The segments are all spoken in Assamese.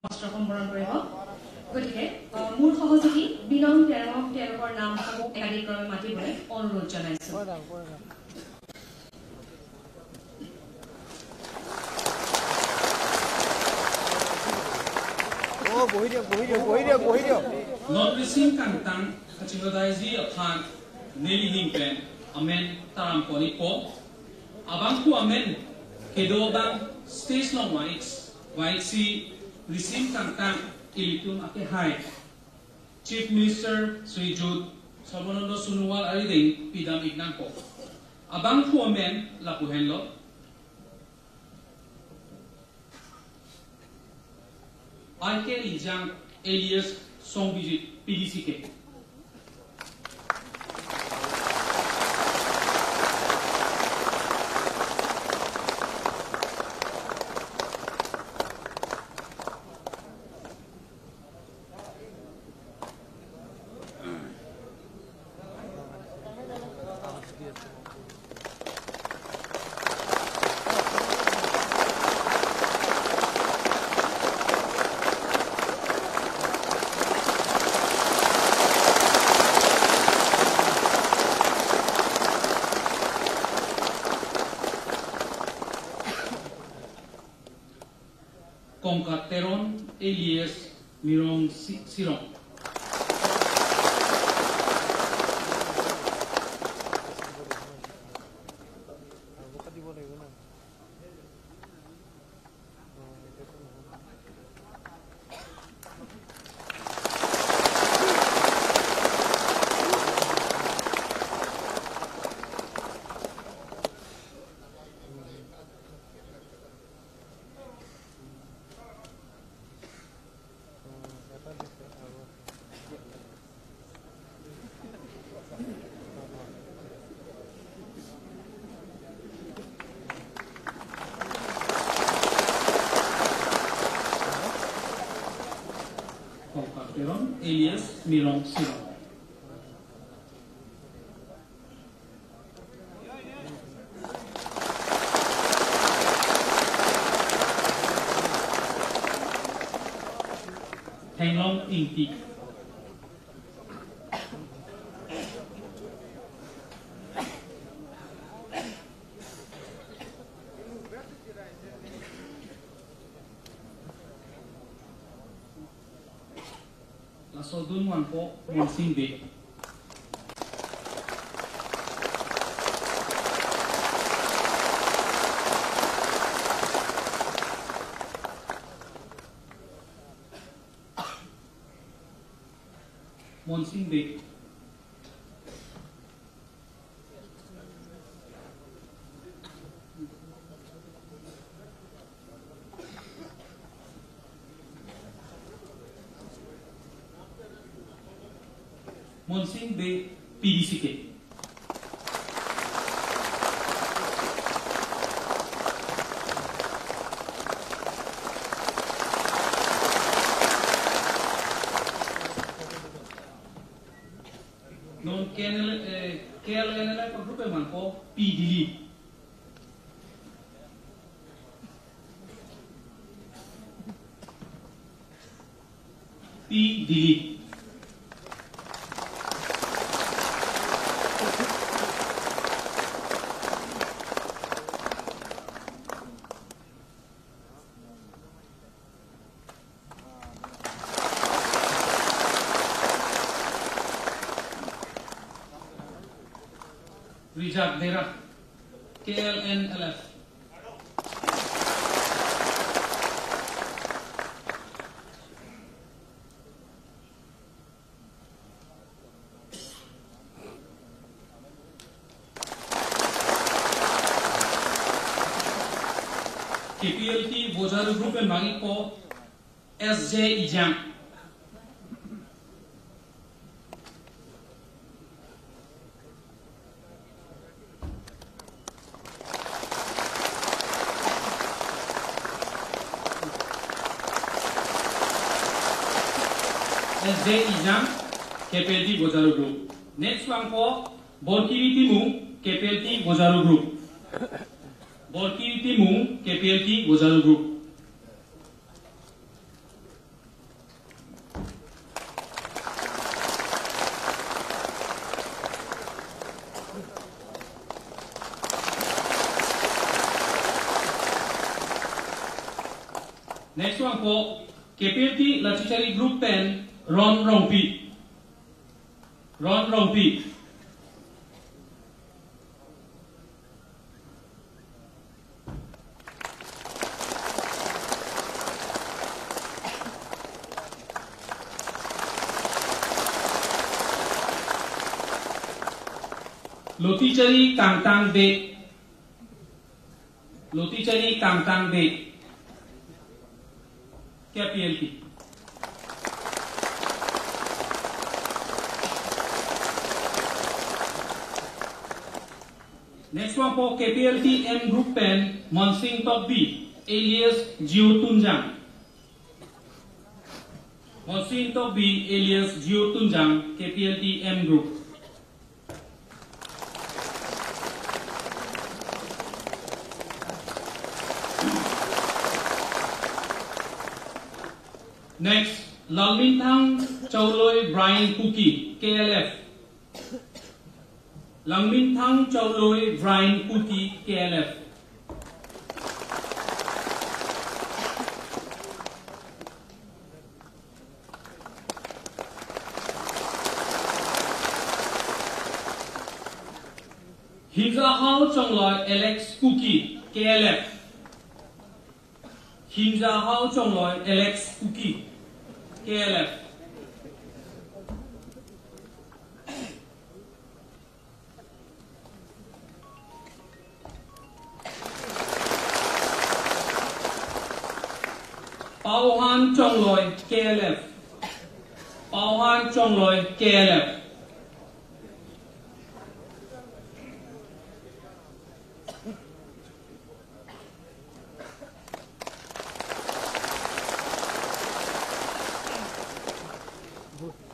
অস্ত্ৰ সম্বৰণ কৰিব। গতিকে মোৰ সহযোগী বিনং তেৰঙক তেওঁলোকৰ নামসমূহ একাদিক্ৰমে মাতিবলৈ অনুৰোধ জনাইছো। Risim Kangtang Ilitum Ake Hai Chief Minister Sri Jut Sarbananda Sonowal Ariding Pidam Ignangpo Abang Phu Amen Lapuhenlo I K Lijang alias Songbijit PDCK Kongka Teron alias Mirong Sirong. Alias Mirong Sirong. Tenglong Ingti. Lasodun Wanpo Monsing Be. Monsing Be. Monsing Be PDCK. Non KLNL group manpo PDL. PDL. Rijak Dera, KLNLF. KPLT Bojaru Group and Mangipo SJ Ijang. SJ Ijang, KPLT Bojaru Group. Next one for Borkiri Timung, KPLT Bojaru Group. Borkiri Timung, KPLT Bojaru Group. Next one po KPLT Latichari Group Pen Ron Rongpi. Ron Rongpi. Lotichari Kangtang De. Lotichari Kangtang De. KPLT. Next one for KPLT M Group Pen Monsing Top B alias Gio Tunjang. Monsing Top B alias Gio Tunjang, KPLT M Group. Next, Lalmintang Chauloi Brian Kuki, KLF. Lalmintang Chauloi Brian Kuki, KLF. Himzahao Chongloi Alex Kuki, KLF. Himzahao Chongloi Alex Kuki, KLF. Pauhan Chongloi, KLF. Pauhan Chongloi, KLF.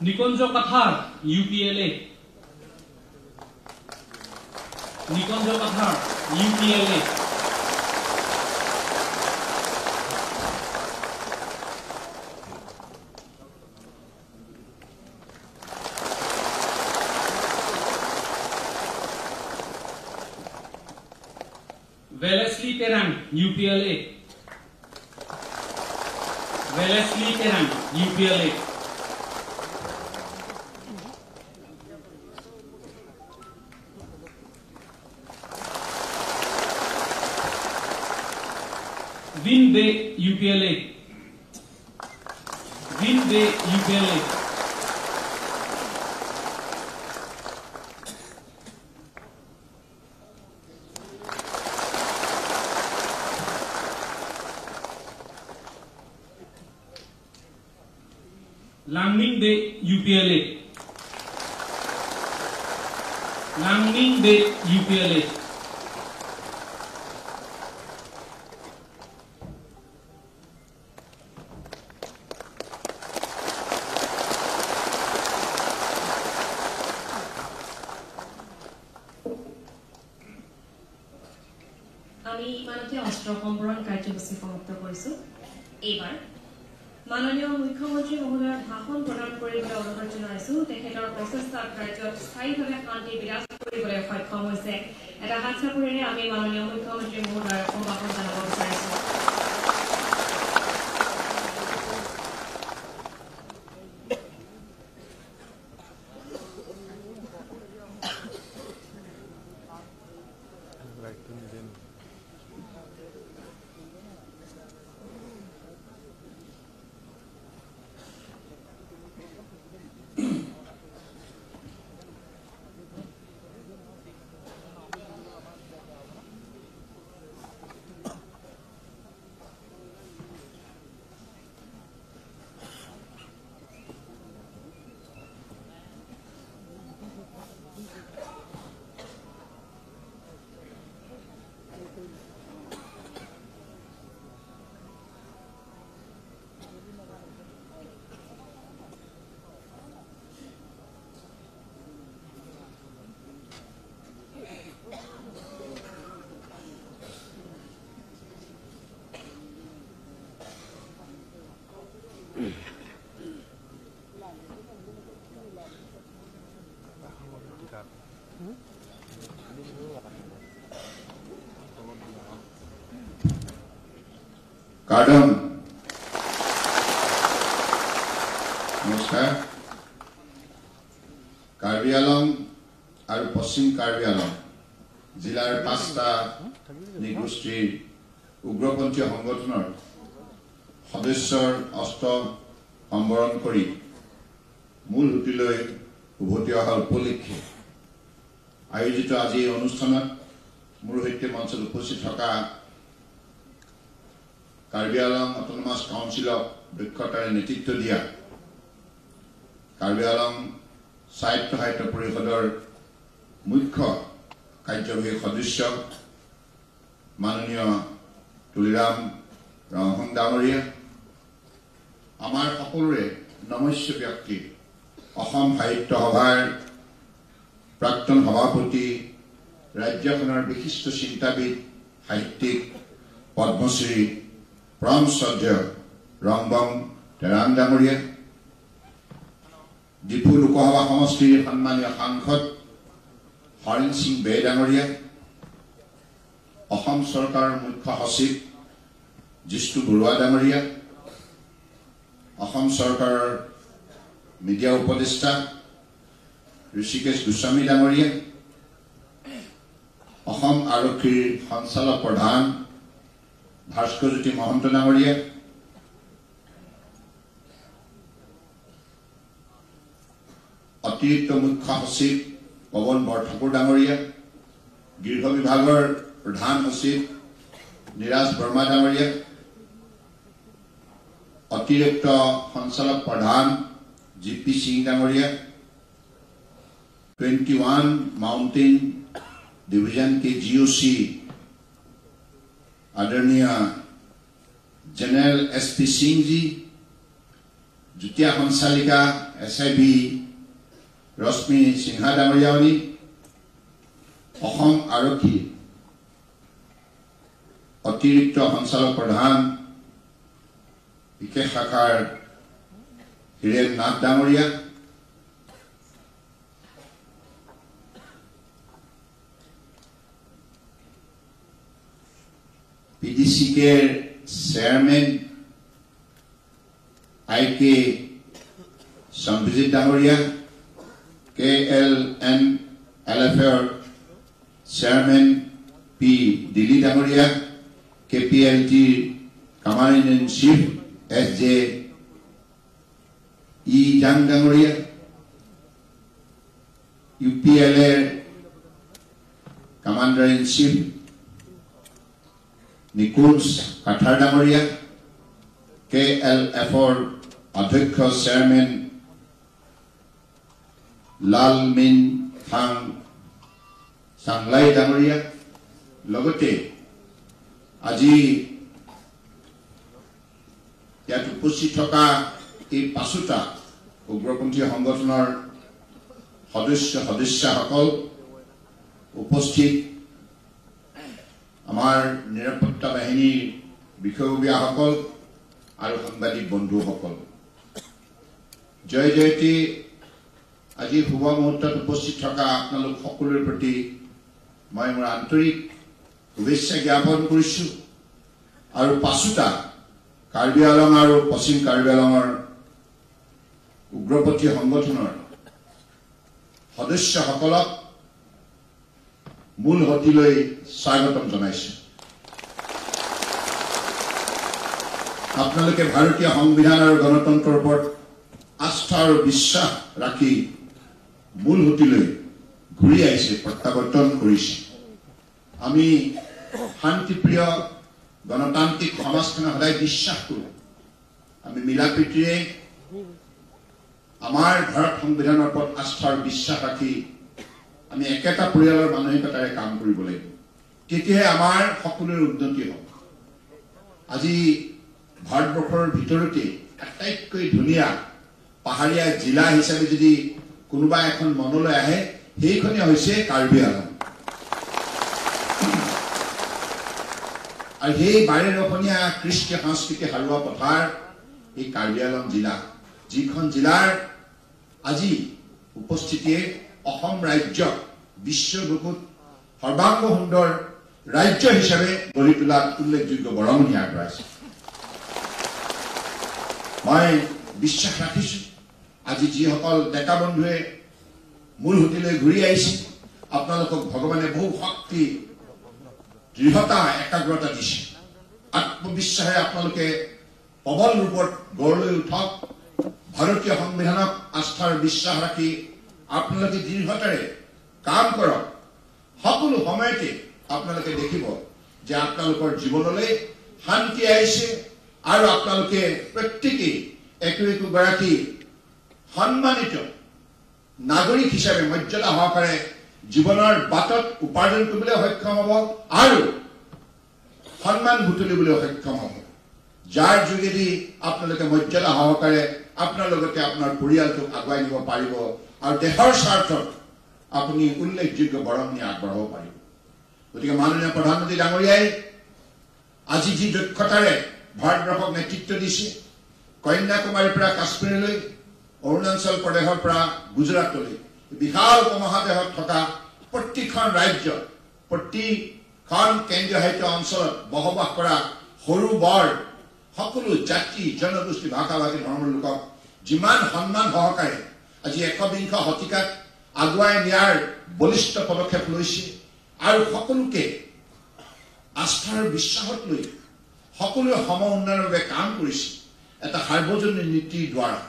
Nikunjo Kathar, UPLA. Nikunjo Kathar, UPLA. Wellesley Terang, UPLA. Wellesley Terang, UPLA. Win Bay, UPLA. Win Bay, UPLA. Langning Bay, UPLA. Langning Bay, UPLA. আমি ইমানতে অস্ত্ৰ সম্বৰণ কাৰ্যসূচী সমাপ্ত কৰিছো। এইবাৰ মাননীয় মুখ্যমন্ত্ৰী মহোদয়ৰ ভাষণ প্ৰদান কৰিবলৈ অনুৰোধ জনাইছো। তেখেতৰ প্ৰচেষ্টাত ৰাজ্যত স্থায়ীভাৱে শান্তি বিৰাজ কৰিবলৈ সক্ষম হৈছে। এটা হাত চাপৰিৰে আমি মাননীয় মুখ্যমন্ত্ৰী মহোদয়ৰ সম্ভাষণ জনাব বিচাৰিছো। Kadam. নমস্কাৰ। কাৰ্বি আলং আৰু পশ্চিম কাৰ্বি আলং জিলাৰ 5টা নিগোষ্ঠীৰ উগ্ৰপন্থী সংগঠনৰ সদস্যৰ অস্ত্ৰ সম্বৰণ কৰি মূল সুঁতিলৈ উভতি অহাৰ উপলক্ষে আয়োজিত আজি এই অনুষ্ঠানত মোৰ সৈতে মঞ্চত উপস্থিত থকা কাৰ্বি আলং অট'নমাছ কাউন্সিলক দক্ষতাৰে নেতৃত্ব দিয়া কাৰ্বি আলং স্বায়ত্ত সাহিত্য পৰিষদৰ মুখ্য কাৰ্যবাহী সদস্য মাননীয় তুলিৰাম ৰংহং ডাঙৰীয়া, আমাৰ সকলোৰে নমস্য ব্যক্তি অসম সাহিত্য সভাৰ প্ৰাক্তন সভাপতি, ৰাজ্যখনৰ বিশিষ্ট চিন্তাবিদ, সাহিত্যিক পদ্মশ্ৰী পৰম শ্ৰদ্ধেয় ৰংবং তেৰাং ডাঙৰীয়া, ডিফু লোকসভা সমষ্টিৰ সন্মানীয় সাংসদ হৰেণ সিং বে ডাঙৰীয়া, অসম চৰকাৰৰ মুখ্য সচিব জিষ্ণু বৰুৱা ডাঙৰীয়া, অসম চৰকাৰৰ মিডিয়া উপদেষ্টা ঋষিকেশ গোস্বামী ডাঙৰীয়া, অসম আৰক্ষীৰ সঞ্চালক প্ৰধান ভাস্কৰজ্যোতি মহন্ত ডাঙৰীয়া, অতিৰিক্ত মুখ্য সচিব পৱন বৰঠাকুৰ ডাঙৰীয়া, গৃহ বিভাগৰ প্ৰধান সচিব নিৰাজ বৰ্মা ডাঙৰীয়া, অতিৰিক্ত সঞ্চালক প্ৰধান জি পি সিং ডাঙৰীয়া, 21 mountain division K G O' C আদৰণীয় জেনেৰেল এছ পি সিংজী, যুটীয়া সঞ্চালিকা S I B Rashmi Sinha ডাঙৰীয়ানী, অসম আৰক্ষী অতিৰিক্ত সঞ্চালক প্ৰধান বিশেষ শাখাৰ হীৰেণ নাথ ডাঙৰীয়া, পি ডি চি কেৰ চেয়াৰমেন I K Sambhijit ডাঙৰীয়া, কে এল এন এল এফৰ চেয়াৰমেন পি দিলী ডাঙৰীয়া, কে পি এল টিৰ commander in chief S J E Jang ডাঙৰীয়া, ইউ পি এল এৰ কমাণ্ডাৰ ইন চিফ নিকুঞ্জ কাঠাৰ ডাঙৰীয়া, কে এল এফৰ অধ্যক্ষ চেয়াৰমেন লাল মিন থাং চাংলাই ডাঙৰীয়া, লগতে আজি ইয়াত উপস্থিত থকা এই 5টা উগ্ৰপন্থী সংগঠনৰ সদস্য সদস্যাসকল, উপস্থিত আমাৰ নিৰাপত্তা বাহিনীৰ বিষয়ববীয়াসকল আৰু সাংবাদিক বন্ধুসকল, জয় জয়তী আজি শুভ মুহূৰ্তত উপস্থিত থকা আপোনালোক সকলোৰে প্ৰতি মই মোৰ আন্তৰিক শুভেচ্ছা জ্ঞাপন কৰিছোঁ আৰু 5টা কাৰ্বি আলং আৰু পশ্চিম কাৰ্বি আলঙৰ উগ্ৰপন্থী সংগঠনৰ সদস্যসকলক মূল সতিলৈ স্বাগতম জনাইছোঁ। আপোনালোকে ভাৰতীয় সংবিধান আৰু গণতন্ত্ৰৰ ওপৰত আস্থা আৰু বিশ্বাস ৰাখি মূল সুঁতিলৈ ঘূৰি আহিছে, প্ৰত্যাৱৰ্তন কৰিছে। আমি শান্তিপ্ৰিয় গণতান্ত্ৰিক সমাজখনে সদায় বিশ্বাস কৰোঁ। আমি মিলাপ্ৰীতিৰে আমাৰ ভাৰত সংবিধানৰ ওপৰত আস্থা আৰু বিশ্বাস ৰাখি আমি একেটা পৰিয়ালৰ মানসিকতাৰে কাম কৰিব লাগিব, তেতিয়াহে আমাৰ সকলোৰে উন্নতি হ'ব। আজি ভাৰতবৰ্ষৰ ভিতৰতে আটাইতকৈ ধুনীয়া পাহাৰীয়া জিলা হিচাপে যদি কোনোবা এখন মনলৈ আহে, সেইখনে হৈছে কাৰ্বি আলং। আৰু সেই বাৰেৰহণীয়া কৃষ্টি সংস্কৃতি সাৰুৱা পথাৰ এই কাৰ্বি আলং জিলা, যিখন জিলাৰ আজি উপস্থিতিয়ে অসম ৰাজ্যক বিশ্বৰ বুকুত সৰ্বাংগ সুন্দৰ ৰাজ্য হিচাপে গঢ়ি তোলাত উল্লেখযোগ্য বৰঙণি আগবঢ়াইছে। মই বিশ্বাস ৰাখিছো আজি যিসকল ডেকা বন্ধুৱে মূল সুঁতিলৈ ঘূৰি আহিছে, আপোনালোকক ভগৱানে বহু শক্তি, দৃঢ়তা, একাগ্ৰতা দিছে। আত্মবিশ্বাসেৰে আপোনালোকে প্ৰবল ৰূপত গঢ় লৈ উঠক। ভাৰতীয় সংবিধানক আস্থাৰ বিশ্বাস ৰাখি আপোনালোকে দৃঢ়তাৰে কাম কৰক। সকলো সময়তে আপোনালোকে দেখিব যে আপোনালোকৰ জীৱনলৈ শান্তি আহিছে আৰু আপোনালোকে প্ৰত্যেকেই একো একোগৰাকী সন্মানিত নাগৰিক হিচাপে মৰ্যাদা সহকাৰে জীৱনৰ বাটত উপাৰ্জন কৰিবলৈ সক্ষম হ'ব আৰু সন্মান বুটলিবলৈ সক্ষম হ'ব, যাৰ যোগেদি আপোনালোকে মৰ্যাদা সহকাৰে আপোনাৰ লগতে আপোনাৰ পৰিয়ালটোক আগুৱাই নিব পাৰিব আৰু দেশৰ স্বাৰ্থত আপুনি উল্লেখযোগ্য বৰঙণি আগবঢ়াব পাৰিব। গতিকে মাননীয় প্ৰধানমন্ত্ৰী ডাঙৰীয়াই আজি যি দক্ষতাৰে ভাৰতবৰ্ষক নেতৃত্ব দিছে, কন্যাকুমাৰীৰ পৰা কাশ্মীৰলৈ, অৰুণাচল প্ৰদেশৰ পৰা গুজৰাটলৈ, বিশাল উপমহাদেশত থকা প্ৰতিখন ৰাজ্য, প্ৰতিখন কেন্দ্ৰীয় শাসিত অঞ্চলত বসবাস কৰা সৰু বৰ সকলো জাতি, জনগোষ্ঠী, ভাষা ভাষী, ধৰ্মৰ লোকক যিমান সন্মান সহকাৰে আজি একবিংশ শতিকাত আগুৱাই নিয়াৰ বলিষ্ঠ পদক্ষেপ লৈছে আৰু সকলোকে আস্থাৰ বিশ্বাসত লৈ সকলোৱে সম উন্নয়নৰ বাবে কাম কৰিছে এটা সাৰ্বজনীন নীতিৰ দ্বাৰা।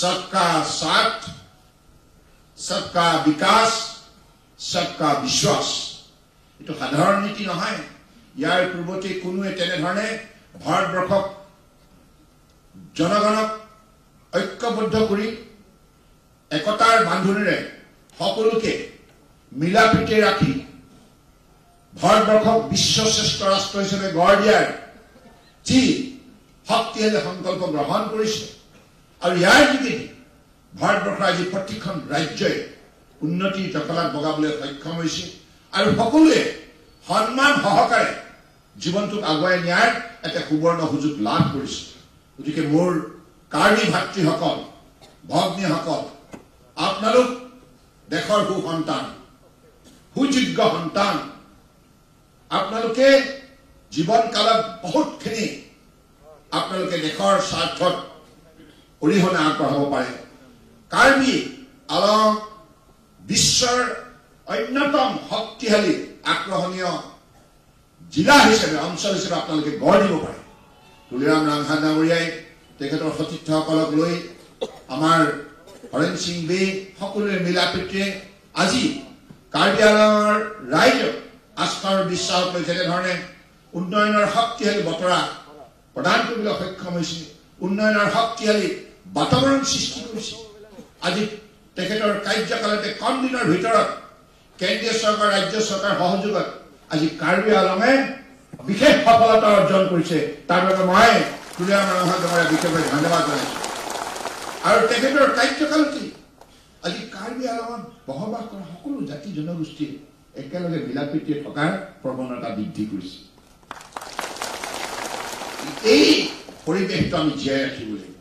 সবকা সাথ, সবকা বিকাশ, সবকা বিশ্বাস, এইটো সাধাৰণ নীতি নহয়। ইয়াৰ পূৰ্বতে কোনোৱে তেনেধৰণে ভাৰতবৰ্ষক জনগণক ঐক্যবদ্ধ কৰি একতাৰ বান্ধোনেৰে সকলোকে মিলাপ্ৰীতিৰে ৰাখি ভাৰতবৰ্ষক বিশ্বশ্ৰেষ্ঠ ৰাষ্ট্ৰ হিচাপে গঢ় দিয়াৰ যি শক্তিশালী সংকল্প গ্ৰহণ কৰিছে আৰু ইয়াৰ যোগেদি ভাৰতবৰ্ষৰ আজি প্ৰতিখন ৰাজ্যই উন্নতিৰ জখলাত বগাবলৈ সক্ষম হৈছে আৰু সকলোৱে সন্মান সহকাৰে জীৱনটোক আগুৱাই নিয়াৰ এটা সুবৰ্ণ সুযোগ লাভ কৰিছে। গতিকে মোৰ কাৰ্বি ভাতৃসকল, ভগ্নীসকল, আপোনালোক দেশৰ সুসন্তান, সুযোগ্য সন্তান। আপোনালোকে জীৱনকালত বহুতখিনি আপোনালোকে দেশৰ স্বাৰ্থত অৰিহণা আগবঢ়াব পাৰে। কাৰ্বি আলং বিশ্বৰ অন্যতম শক্তিশালী আকৰ্ষণীয় জিলা হিচাপে, অঞ্চল হিচাপে আপোনালোকে গঢ় দিব পাৰে। তুলিৰাম ৰাংহাং ডাঙৰীয়াই তেখেতৰ সতীৰ্থসকলক লৈ আমাৰ হৰেণ সিং বে সকলোৰে মিলাপ্ৰীতিৰে আজি কাৰ্বি আলঙৰ ৰাইজক আস্থাৰ বিশ্বাসক লৈ যেনেধৰণে উন্নয়নৰ শক্তিশালী বতৰা প্ৰদান কৰিবলৈ সক্ষম হৈছে, উন্নয়নৰ শক্তিশালী বাতাবৰণ সৃষ্টি কৰিছে। আজি তেখেতৰ কাৰ্যকালতে কম দিনৰ ভিতৰত কেন্দ্ৰীয় চৰকাৰ, ৰাজ্য চৰকাৰ সহযোগত আজি কাৰ্বি আলঙে বিশেষ সফলতা অৰ্জন কৰিছে। তাৰ বাবে মই তুলিৰাম ৰাংহাং ডাঙৰীয়া বিশেষভাৱে ধন্যবাদ জনাইছো। আৰু তেখেতৰ কাৰ্যকালতেই আজি কাৰ্বি আলঙত বসবাস কৰা সকলো জাতি জনগোষ্ঠীয়ে একেলগে মিলাপ্ৰীতিৰে থকাৰ প্ৰৱণতা বৃদ্ধি কৰিছে। এই পৰিৱেশটো আমি জীয়াই ৰাখিব লাগিব।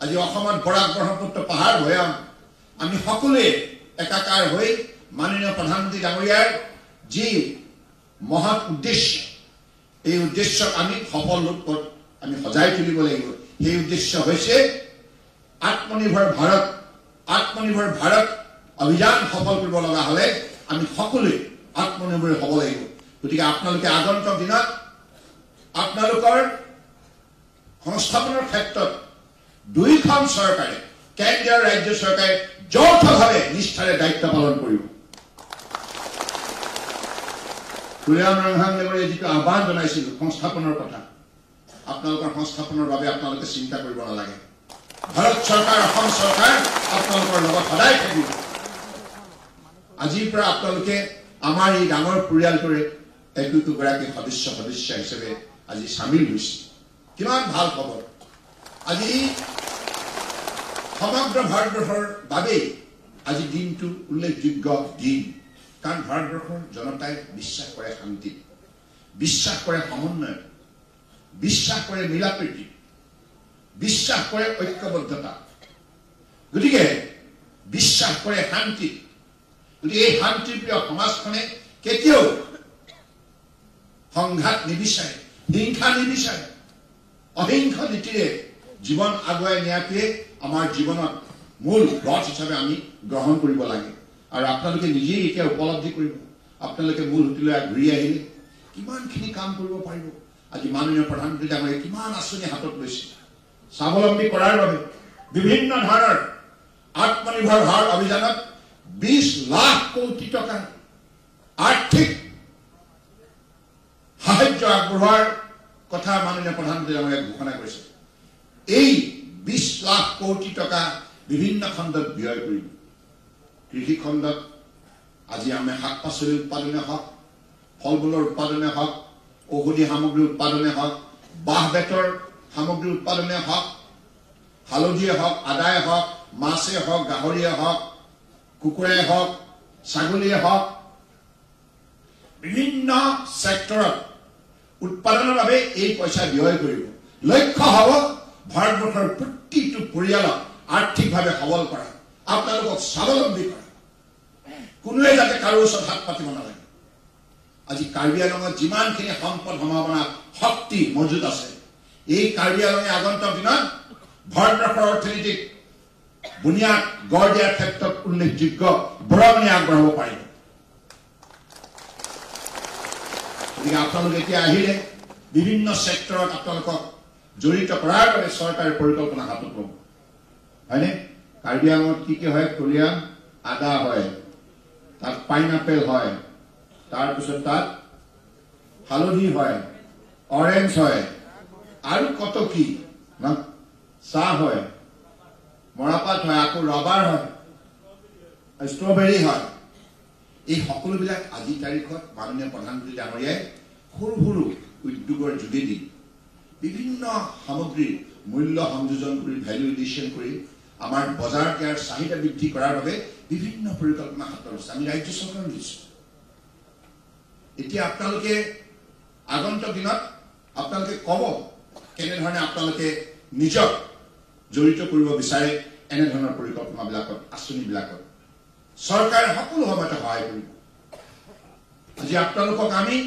আজি অসমত বৰাক ব্ৰহ্মপুত্ৰ পাহাৰ ভৈয়াম আমি সকলোৱে একাকাৰ হৈ মাননীয় প্ৰধানমন্ত্ৰী ডাঙৰীয়াৰ যি মহৎ উদ্দেশ্য, এই উদ্দেশ্যক আমি সফল ৰূপত আমি সজাই তুলিব লাগিব। সেই উদ্দেশ্য হৈছে আত্মনিৰ্ভৰ ভাৰত। আত্মনিৰ্ভৰ ভাৰত অভিযান সফল কৰিব লগা হলে আমি সকলোৱে আত্মনিৰ্ভৰ হ'ব লাগিব। গতিকে আপোনালোকে আগন্তুক দিনত আপোনালোকৰ সংস্থাপনৰ ক্ষেত্ৰত দুইখন চৰকাৰে, কেন্দ্ৰীয় আৰু ৰাজ্য চৰকাৰে যৌথভাৱে নিষ্ঠাৰে দায়িত্ব পালন কৰিব। তুলিৰাম ৰাংহাং দেৱৰে যিটো আহ্বান জনাইছিল সংস্থাপনৰ কথা, আপোনালোকৰ সংস্থাপনৰ বাবে আপোনালোকে চিন্তা কৰিব নালাগে। ভাৰত চৰকাৰ, অসম চৰকাৰ আপোনালোকৰ লগত সদায় থাকিব। আজিৰ পৰা আপোনালোকে আমাৰ এই ডাঙৰ পৰিয়ালটোৰে একো একোগৰাকী সদস্য সদস্য হিচাপে আজি চামিল হৈছে। কিমান ভাল খবৰ! আজি সমগ্ৰ ভাৰতবৰ্ষৰ বাবেই আজি দিনটো উল্লেখযোগ্য দিন। কাৰণ ভাৰতবৰ্ষৰ জনতাই বিশ্বাস কৰে শান্তিত, বিশ্বাস কৰে সমন্বয়ত, বিশ্বাস কৰে মিলাপ্ৰীতিত, বিশ্বাস কৰে ঐক্যবদ্ধতা, গতিকে বিশ্বাস কৰে শান্তিত। গতিকে এই শান্তিপ্ৰিয় সমাজখনে কেতিয়াও সংঘাত নিবিচাৰে, হিংসা নিবিচাৰে। অহিংস নীতিৰে জীৱন আগুৱাই নিয়াটোৱে আমাৰ জীৱনত মূল ব্ৰত হিচাপে আমি গ্ৰহণ কৰিব লাগে। আৰু আপোনালোকে নিজেই এতিয়া উপলব্ধি কৰিব, আপোনালোকে মূল সুঁতিলৈ ঘূৰি আহিলে কিমানখিনি কাম কৰিব পাৰিব। আজি মাননীয় প্ৰধানমন্ত্ৰী ডাঙৰীয়াই কিমান আঁচনি হাতত লৈছে স্বাৱলম্বী কৰাৰ বাবে। বিভিন্ন ধৰণৰ আত্মনিৰ্ভৰ ভাৰত অভিযানত 20 লাখ কোটি টকা আৰ্থিক সাহায্য আগবঢ়োৱাৰ কথা মাননীয় প্ৰধানমন্ত্ৰী ডাঙৰীয়াই ঘোষণা কৰিছে। এই 20 লাখ কোটি টকা বিভিন্ন খণ্ডত ব্যয় কৰিব। কৃষি খণ্ডত আজি আমি শাক পাচলি উৎপাদনে হওক, ফল মূলৰ উৎপাদনে হওক, ঔষধি সামগ্ৰী উৎপাদনে হওক, বাঁহ বেতৰ সামগ্ৰী উৎপাদনে হওক, হালধিয়ে হওক, আদায়ে হওক, মাছে হওক, গাহৰিয়ে হওক, কুকুৰাই হওক, ছাগলীয়ে হওক, বিভিন্ন ছেক্টৰত উৎপাদনৰ বাবে এই পইচা ব্যয় কৰিব। লক্ষ্য হ'ব ভাৰতবৰ্ষৰ প্ৰতিটো পৰিয়ালক আৰ্থিকভাৱে সবল কৰা, আপোনালোকক স্বাৱলম্বী কৰা, কোনোৱে যাতে কাৰো ওচৰত হাত পাতিব নালাগে। আজি কাৰ্বি আংলঙত যিমানখিনি সম্পদ সম্ভাৱনা শক্তি মজুত আছে, এই কাৰ্বি আংলঙে আগন্তুক দিনত ভাৰতবৰ্ষৰ অৰ্থনীতিক বুনিয়াদ গঢ় দিয়াৰ ক্ষেত্ৰত উল্লেখযোগ্য বৰঙণি আগবঢ়াব পাৰিব। গতিকে আপোনালোক এতিয়া আহিলে বিভিন্ন ছেক্টৰত আপোনালোকক জড়িত কৰাৰ বাবে চৰকাৰে পৰিকল্পনা হাতত ল'ব, হয়নে? কাৰ্বি আংলঙত কি কি হয়? কলীয়া আদা হয়, তাত পাইনএপেল হয়, তাৰপিছত তাত হালধি হয়, অৰেঞ্জ হয়, আৰু কত কি ন, চাহ হয়, মৰাপাত হয়, আকৌ ৰবাৰ হয়, ষ্ট্ৰবেৰী হয়। এই সকলোবিলাক আজিৰ তাৰিখত মাননীয় প্ৰধানমন্ত্ৰী ডাঙৰীয়াই সৰু সৰু উদ্যোগৰ যোগেদি বিভিন্ন সামগ্ৰীৰ মূল্য সংযোজন কৰি, ভেলু এডিশ্যন কৰি আমাৰ বজাৰত ইয়াৰ চাহিদা বৃদ্ধি কৰাৰ বাবে বিভিন্ন পৰিকল্পনা হাতত লৈছে। আমি ৰাজ্য চৰকাৰেও লৈছোঁ। এতিয়া আপোনালোকে আগন্তুক দিনত আপোনালোকে ক'ব কেনেধৰণে আপোনালোকে নিজক জড়িত কৰিব বিচাৰে এনেধৰণৰ পৰিকল্পনাবিলাকত, আঁচনিবিলাকত চৰকাৰে সকলো সময়তে সহায় কৰিব। আজি আপোনালোকক আমি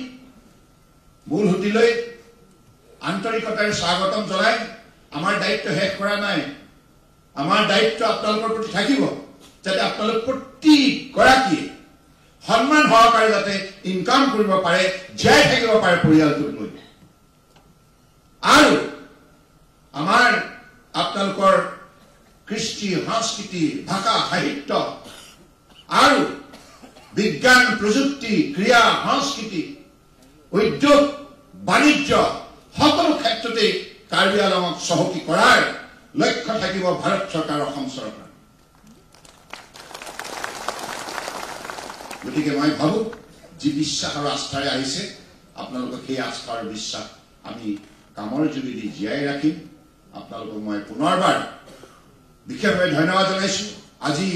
মূল সুঁতিলৈ আন্তৰিকতাৰে স্বাগতম জনাই আমাৰ দায়িত্ব শেষ কৰা নাই। আমাৰ দায়িত্ব আপোনালোকৰ প্ৰতি থাকিব, যাতে আপোনালোক প্ৰতিগৰাকীয়ে সন্মান সহকাৰে যাতে ইনকাম কৰিব পাৰে, জীয়াই থাকিব পাৰে পৰিয়ালটোক লৈ। আৰু আমাৰ আপোনালোকৰ কৃষ্টি, সংস্কৃতি, ভাষা, সাহিত্য আৰু বিজ্ঞান, প্ৰযুক্তি, ক্ৰীড়া, সংস্কৃতি, উদ্যোগ, বাণিজ্য সকলো ক্ষেত্ৰতেই কাৰ্বি আংলঙক চহকী কৰাৰ লক্ষ্য থাকিব ভাৰত চৰকাৰ, অসম চৰকাৰ। গতিকে মই ভাবো যি বিশ্বাস আৰু আস্থাৰে আহিছে আপোনালোকক সেই আস্থা আৰু বিশ্বাস আমি কামৰ যোগেদি জীয়াই ৰাখিম। আপোনালোকক মই পুনৰবাৰ বিশেষভাৱে ধন্যবাদ জনাইছো। আজি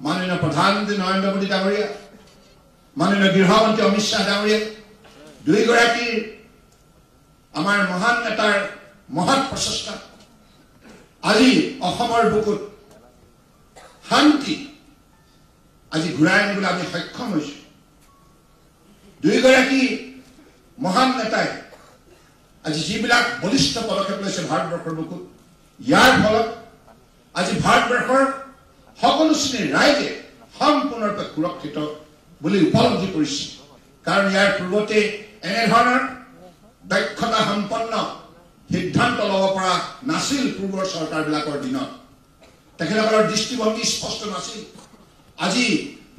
মাননীয় প্ৰধানমন্ত্ৰী নৰেন্দ্ৰ মোদী ডাঙৰীয়া, মাননীয় গৃহমন্ত্ৰী অমিত শ্বাহ ডাঙৰীয়া, দুয়োগৰাকীৰ আমাৰ মহান নেতাৰ মহৎ প্ৰচেষ্টা আজি অসমৰ বুকুত শান্তি আজি ঘূৰাই আনিবলৈ আমি সক্ষম হৈছো। দুয়োগৰাকী মহান নেতাই আজি যিবিলাক বলিষ্ঠ পদক্ষেপ লৈছে ভাৰতবৰ্ষৰ বুকুত, ইয়াৰ ফলত আজি ভাৰতবৰ্ষৰ সকলো শ্ৰেণীৰ ৰাইজে সম্পূৰ্ণৰূপে সুৰক্ষিত বুলি উপলব্ধি কৰিছে। কাৰণ ইয়াৰ পূৰ্বতে এনেধৰণৰ দক্ষতা সম্পন্ন সিদ্ধান্ত ল'ব পৰা নাছিল পূৰ্বৰ চৰকাৰবিলাকৰ দিনত, তেখেতসকলৰ দৃষ্টিভংগী স্পষ্ট নাছিল। আজি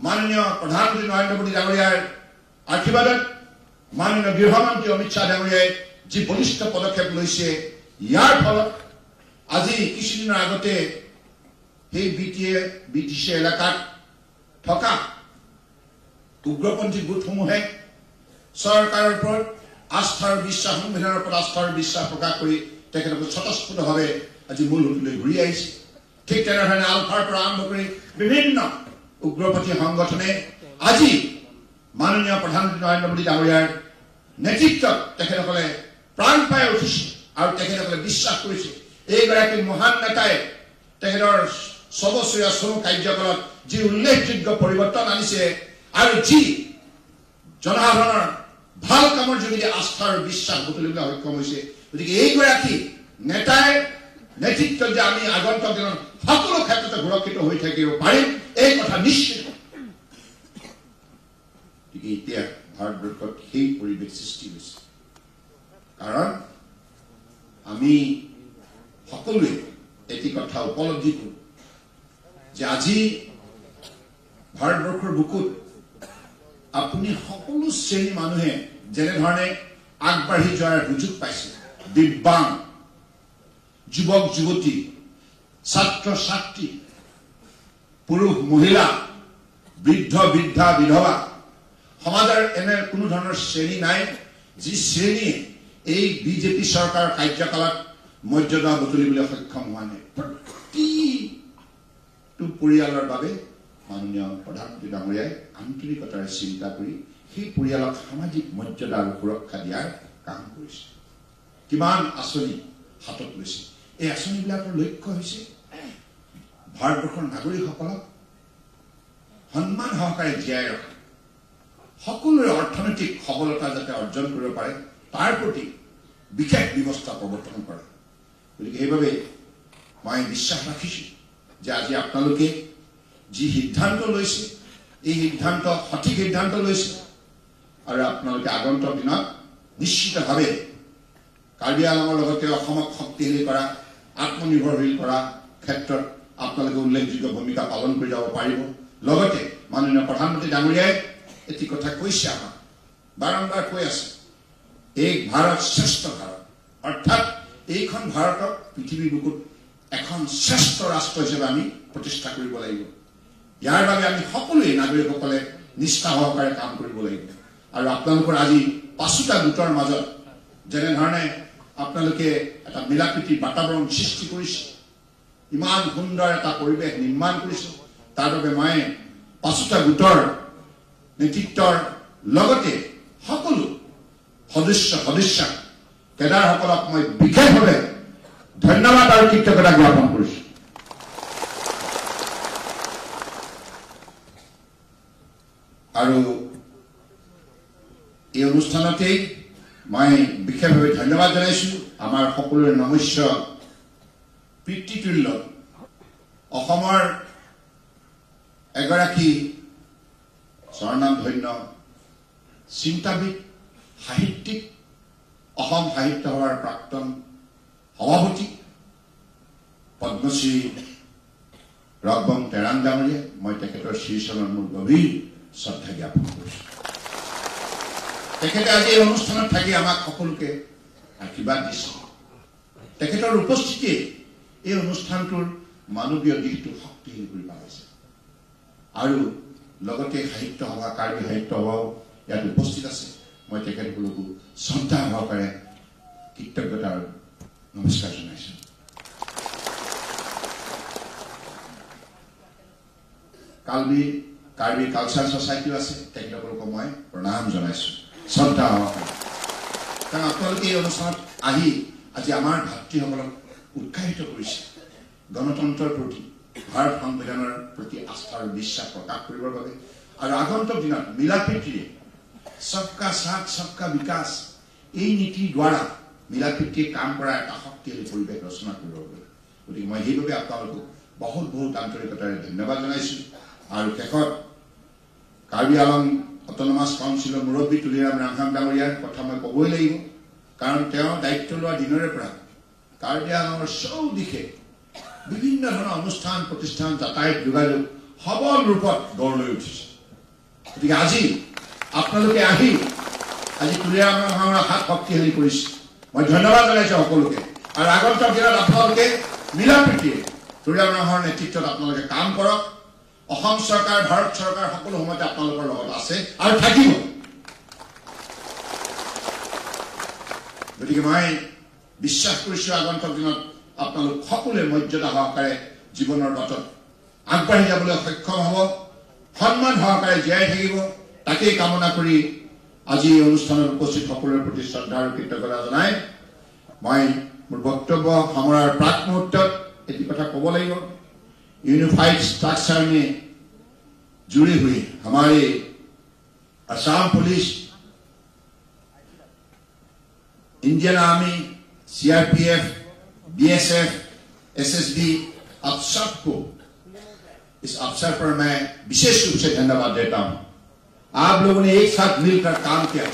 মাননীয় প্ৰধানমন্ত্ৰী নৰেন্দ্ৰ মোদী ডাঙৰীয়াৰ আশীৰ্বাদত মাননীয় গৃহমন্ত্ৰী অমিত শ্বাহ ডাঙৰীয়াই যি বলিষ্ঠ পদক্ষেপ লৈছে, ইয়াৰ ফলত আজি কিছুদিনৰ আগতে সেই বি টি চি এলেকাত থকা উগ্ৰপন্থী গোটসমূহে চৰকাৰৰ ওপৰত আস্থাৰ বিশ্বাস, সংবিধানৰ ওপৰত আস্থাৰ বিশ্বাস প্ৰকাশ কৰি তেখেতলোকে স্বতঃস্ফূৰ্তভাৱে আজি মূল সুঁতিলৈ ঘূৰি আহিছে। ঠিক তেনেধৰণে আলফাৰ পৰা আৰম্ভ কৰি বিভিন্ন উগ্ৰপন্থী সংগঠনে আজি মাননীয় প্ৰধানমন্ত্ৰী নৰেন্দ্ৰ মোদী ডাঙৰীয়াৰ নেতৃত্বত তেখেতসকলে প্ৰাণ পাই উঠিছে আৰু তেখেতসকলে বিশ্বাস কৰিছে এইগৰাকী মহান নেতাই তেখেতৰ ছবছৰীয়া চমু কাৰ্যকালত যি উল্লেখযোগ্য পৰিৱৰ্তন আনিছে আৰু যি জনসাধাৰণৰ ভাল কামৰ যোগেদি আস্থা আৰু বিশ্বাস বুটলিবলৈ সক্ষম হৈছে। গতিকে এইগৰাকী নেতাই নেতৃত্বত যে আমি আগন্তুক দিনত সকলো ক্ষেত্ৰতে সুৰক্ষিত হৈ থাকিব পাৰিম, এই কথা নিশ্চিত। গতিকে এতিয়া ভাৰতবৰ্ষত সেই পৰিৱেশ সৃষ্টি হৈছে। কাৰণ আমি সকলোৱে এটি কথা উপলব্ধি কৰোঁ যে আজি ভাৰতবৰ্ষৰ বুকুত আপুনি সকলো শ্ৰেণীৰ মানুহে যেনেধৰণে আগবাঢ়ি যোৱাৰ সুযোগ পাইছে, দিব্যাং, যুৱক যুৱতী, ছাত্ৰ ছাত্ৰী, পুৰুষ মহিলা, বৃদ্ধ বৃদ্ধা, বিধৱা, সমাজৰ এনে কোনো ধৰণৰ শ্ৰেণী নাই যি শ্ৰেণীয়ে এই বিজেপি চৰকাৰৰ কাৰ্যকালত মৰ্যাদা বুটলিবলৈ সক্ষম হোৱা নাই। প্ৰতিটো পৰিয়ালৰ বাবে মাননীয় প্ৰধানমন্ত্ৰী ডাঙৰীয়াই আন্তৰিকতাৰে চিন্তা কৰি সেই পৰিয়ালক সামাজিক মৰ্যাদা আৰু সুৰক্ষা দিয়াৰ কাম কৰিছে। কিমান আঁচনি হাতত লৈছে। এই আঁচনিবিলাকৰ লক্ষ্য হৈছে ভাৰতবৰ্ষৰ নাগৰিকসকলক সন্মান সহকাৰে জীয়াই ৰখা, সকলোৰে অৰ্থনৈতিক সবলতা যাতে অৰ্জন কৰিব পাৰে তাৰ প্ৰতি বিশেষ ব্যৱস্থা প্ৰৱৰ্তন কৰা। গতিকে সেইবাবে মই বিশ্বাস ৰাখিছোঁ যে আজি আপোনালোকে যি সিদ্ধান্ত লৈছে এই সিদ্ধান্ত সঠিক সিদ্ধান্ত লৈছে আৰু আপোনালোকে আগন্তুক দিনত নিশ্চিতভাৱে কাৰ্বি আংলঙৰ লগতে অসমক শক্তিশালী কৰা, আত্মনিৰ্ভৰশীল কৰা ক্ষেত্ৰত আপোনালোকে উল্লেখযোগ্য ভূমিকা পালন কৰি যাব পাৰিব। লগতে মাননীয় প্ৰধানমন্ত্ৰী ডাঙৰীয়াই এটি কথা কৈছে, আমাক বাৰম্বাৰ কৈ আছে, এক ভাৰত শ্ৰেষ্ঠ ভাৰত, অৰ্থাৎ এইখন ভাৰতক পৃথিৱীৰ বুকুত এখন শ্ৰেষ্ঠ ৰাষ্ট্ৰ হিচাপে আমি প্ৰতিষ্ঠা কৰিব লাগিব। ইয়াৰ বাবে আমি সকলোৱে নাগৰিকসকলে নিষ্ঠা সহকাৰে কাম কৰিব লাগিব। আৰু আপোনালোকৰ আজি পাঁচোটা গোটৰ মাজত যেনেধৰণে আপোনালোকে এটা মিলাপ্ৰীতিৰ বাতাবৰণ সৃষ্টি কৰিছে, ইমান সুন্দৰ এটা পৰিৱেশ নিৰ্মাণ কৰিছে, তাৰ বাবে মই পাঁচোটা গোটৰ নেতৃত্বৰ লগতে সকলো সদস্য সদস্যা কেডাৰসকলক মই বিশেষভাৱে ধন্যবাদ আৰু কৃতজ্ঞতা জ্ঞাপন কৰিছো। আৰু এই অনুষ্ঠানতেই মই বিশেষভাৱে ধন্যবাদ জনাইছো আমাৰ সকলোৰে নমস্য পিতৃতুল্য অসমৰ এগৰাকী স্বৰ্ণামধন্য চিন্তাবিদ, সাহিত্যিক, অসম সাহিত্য সভাৰ প্ৰাক্তন সভাপতি পদ্মশ্ৰী ৰকবং তেৰাং ডাঙৰীয়া, মই তেখেতৰ শ্ৰীচৰণত মোৰ গভীৰ শ্ৰদ্ধা জ্ঞাপন কৰিছো। তেখেতে আজি এই অনুষ্ঠানত থাকি আমাক সকলোকে আশীৰ্বাদ দিছে। তেখেতৰ উপস্থিতিয়ে এই অনুষ্ঠানটোৰ মানৱীয় দিশটো শক্তিশালী কৰি পেলাইছে। আৰু লগতে সাহিত্য সভা, কাৰ্বি সাহিত্য সভাও ইয়াত উপস্থিত আছে। মই তেখেতসকলকো শ্ৰদ্ধা সহকাৰে কৃতজ্ঞতাৰ নমস্কাৰ জনাইছো। কাৰ্বি কালচাৰ ছ'চাইটিও আছে, তেখেতসকলকো মই প্ৰণাম জনাইছো শ্ৰদ্ধা সহকাৰে। কাৰণ আপোনালোকে এই অনুষ্ঠানত আহি আজি আমাৰ ভাতৃসকলক উৎসাহিত কৰিছে গণতন্ত্ৰৰ প্ৰতি, ভাৰত সংবিধানৰ প্ৰতি আস্থা আৰু বিশ্বাস প্ৰকাশ কৰিবৰ বাবে। আৰু আগন্তুক দিনত মিলাপ্ৰীতিৰে সবকা সাথ সবকা বিকাশ এই নীতিৰ দ্বাৰা মিলাপ্ৰীতিৰে কাম কৰা এটা শক্তিশালী পৰিৱেশ ৰচনা কৰিবৰ বাবে। গতিকে মই সেইবাবে আপোনালোকক বহুত বহুত আন্তৰিকতাৰে ধন্যবাদ জনাইছোঁ। আৰু শেষত কাৰ্বি আলং অট'নমাছ কাউন্সিলৰ মুৰব্বী তুলিৰাম ৰাংহাং ডাঙৰীয়াৰ কথা মই ক'বই লাগিব, কাৰণ তেওঁ দায়িত্ব লোৱা দিনৰে পৰা কাৰ্বি আলঙৰ চৌদিশে বিভিন্ন ধৰণৰ অনুষ্ঠান প্ৰতিষ্ঠান, যাতায়াত, যোগাযোগ সবল ৰূপত গঢ় লৈ উঠিছে। গতিকে আজি আপোনালোকে আহি আজি তুলিৰাম ৰাংহাঙৰ হাত শক্তিশালী কৰিছে। মই ধন্যবাদ জনাইছোঁ সকলোকে। আৰু আগন্তুক দিনত আপোনালোকে মিলাপ্ৰীতিৰে তুলিৰাম ৰাংহাঙৰ নেতৃত্বত আপোনালোকে কাম কৰক। অসম চৰকাৰ, ভাৰত চৰকাৰ সকলো সময়তে আপোনালোকৰ লগত আছে আৰু থাকিব। গতিকে মই বিশ্বাস কৰিছোঁ আগন্তুক দিনত আপোনালোক সকলোৱে মৰ্যাদা সহকাৰে জীৱনৰ বাটত আগবাঢ়ি যাবলৈ সক্ষম হ'ব, সন্মান সহকাৰে জীয়াই থাকিব, তাকেই কামনা কৰি আজি এই অনুষ্ঠানত উপস্থিত সকলোৰে প্ৰতি শ্ৰদ্ধা আৰু কৃতজ্ঞতা জনাই মই মোৰ বক্তব্য সামৰাৰ প্ৰাক মুহূৰ্তত এটি কথা ক'ব লাগিব। यूनिफाइड स्ट्रक्चर में जुड़ी हुई हमारे Assam police, Indian army, CRPF, BSF, SSB, आप सबको इस अवसर पर मैं विशेष रूप से धन्यवाद देता हूं। आप लोगों ने एक साथ मिलकर काम किया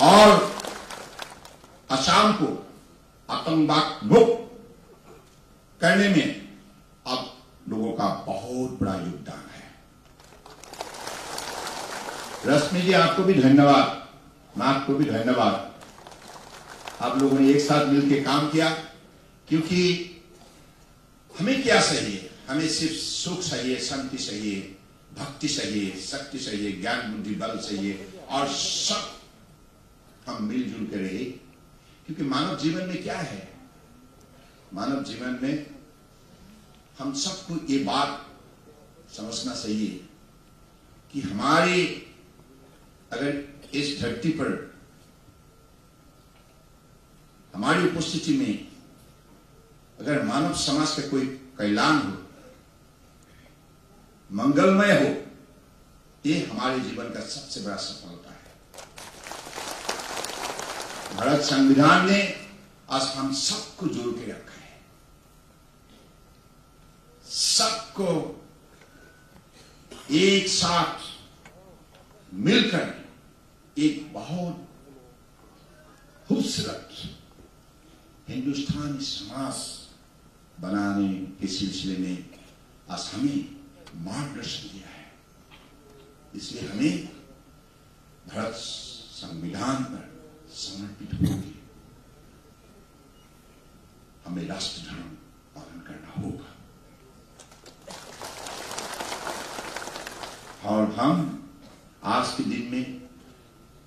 और असम को आतंकवाद मुक्त करने में आप लोगों का बहुत बड़ा योगदान है। रश्मि जी, आपको भी धन्यवाद, नाथ को भी धन्यवाद। आप लोगों ने एक साथ मिलकर काम किया, क्योंकि हमें क्या चाहिए? हमें सिर्फ सुख चाहिए, शांति चाहिए, भक्ति चाहिए, शक्ति चाहिए, ज्ञान बुद्धि बल चाहिए, और सब हम मिलजुल के रहे। क्योंकि मानव जीवन में क्या है? मानव जीवन में हम सबको ये बात समझना चाहिए कि हमारी अगर इस धरती पर हमारी उपस्थिति में अगर मानव समाज का कोई कल्याण हो, मंगलमय हो, ये हमारे जीवन का सबसे बड़ा सफलता है। भारत संविधान ने आज हम सबको जोड़ के रखा है, सबको एक साथ मिलकर एक बहुत खूबसूरत हिंदुस्तानी समाज बनाने के सिलसिले में आज हमें मार्गदर्शन दिया है। इसलिए हमें भारत संविधान पर समर्पित होकर हमें राष्ट्र धर्म पालन करना होगा। और हम आज के दिन में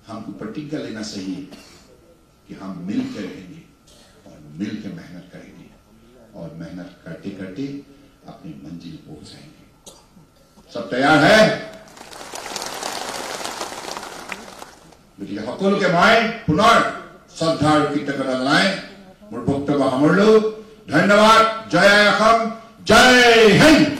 हमको प्रतिज्ञा लेना चाहिए कि हम मिलकर रहेंगे और मिलकर मेहनत करेंगे और मेहनत करते करते अपनी मंजिल पहुंचाएंगे। सब तैयार है? गतिके সকলোকে মই পুনৰ শ্ৰদ্ধা আৰু কৃতজ্ঞতা জনাই মোৰ বক্তব্য সামৰিলো। ধন্যবাদ। জয় আই অসম, জয় হিন্দ।